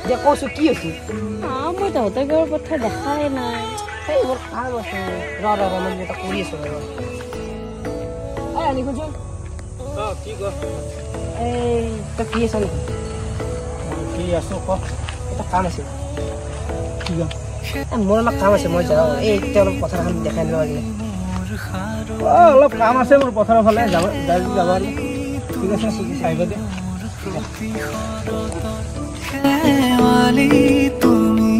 যে কৈছো কি হৈছে? মই তহঁতৰ ঘৰৰ পথাৰ দেখাই নাই। এই মোৰ কাম আছে, ৰ ৰ ৰ, মই এটা কৰি আছো। ৰ, এই আনি শুনচোন। কি ক? এই তই ফ্ৰী আছ নেকি? ফ্ৰী আছো, ক। এটা কাম আছিল। কি কাম? মোৰ অলপ কাম আছে, মই যাওঁ। এই এতিয়া অলপ পথাৰ এখন দেখাই আনিব লাগিলে। অলপ কাম আছে মোৰ পথাৰৰ ফালে, যাব যাব। ঠিক আছে, আহিব দে। শেৱালি তুমি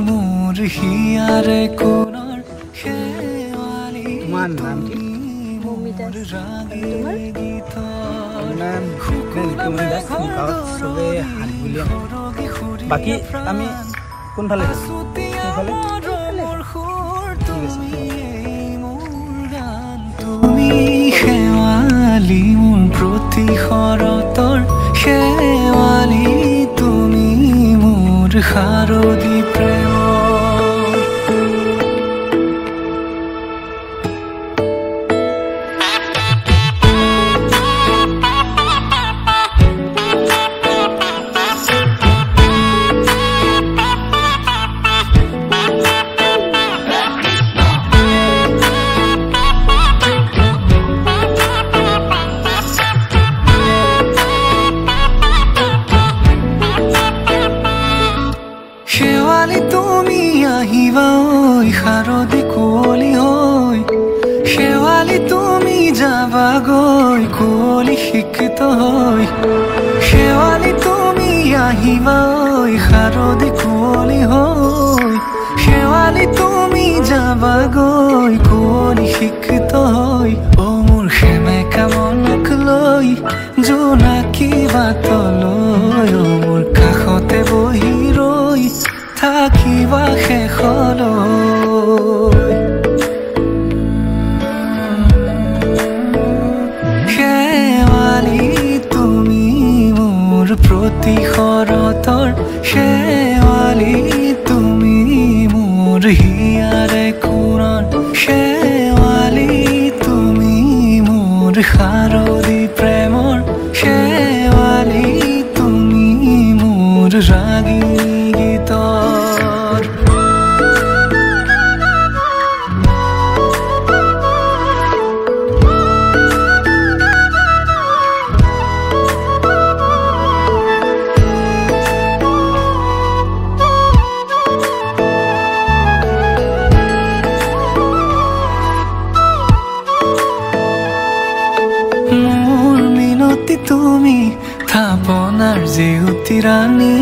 মোৰ হিয়াৰে কোণৰ শেৱালি। তোমাৰ নাম কি? তোমাৰ নাম ঋতুমণি দাস, গাঁৱত চবে হাত বুলিয়ে। বাকী আমি কোনফালে যাম? কোনফালে? ঠিক আছে। তুমি শেৱালি মোৰ প্ৰতি শৰতৰ শেৱালি, তুমি মোৰ শাৰদী প্ৰেমৰ। শেৱালি তুমি আহিবা ঐ শাৰদী কুঁৱলী হৈ, শেৱালি তুমি যাবা গৈ কুঁৱলী সিক্ত হৈ। শেৱালি তুমি আহিবা ঐ শাৰদী কুঁৱলী হৈ, শেৱালি তুমি যাবা গৈ কুঁৱলী সিক্ত হৈ। অ মোৰ সেমেকা মনক লৈ জোনাকী বাটলৈ, অ মোৰ কাষতে বহি ৰৈ থাকিবা শেষলৈ। শেৱালি তুমি মোৰ প্ৰতি শৰতৰ শেৱালি, তুমি মোৰ হিয়াৰে কোণৰ শেৱালি, তুমি মোৰ শাৰদী প্ৰেমৰ শেৱালি, তুমি মোৰ ৰাগিনী গীতৰ। মোৰ মিনতি তুমি থাপনাৰ জেউতি ৰাণী,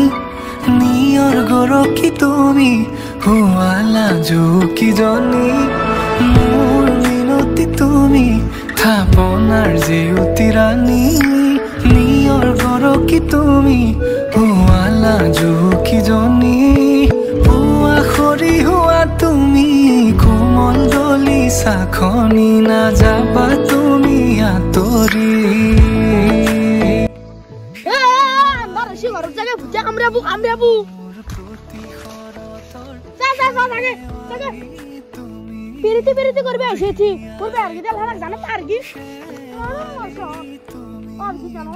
নিয়ৰ গৰকি তুমি হোৱালা জুকিজনী। মোৰ মিনতি তুমি থাপনাৰ জেউতি ৰাণী, নিয়ৰ গৰকি তুমি হোৱালা জুকিজনী। পুৱা সৰি হোৱা তুমি কোমল দলি চাখনি, নাযাবা তুমি আঁতৰি। ঘৰত যাবি, ভুটিয়া কামৰাবো কামৰাবো। যা যা যা, থাকে থাকে। পিৰিতি পিৰিতি কৰবে এসেছি কৰবে আৰ কি জানো, আৰ কি আৰ কি জানো।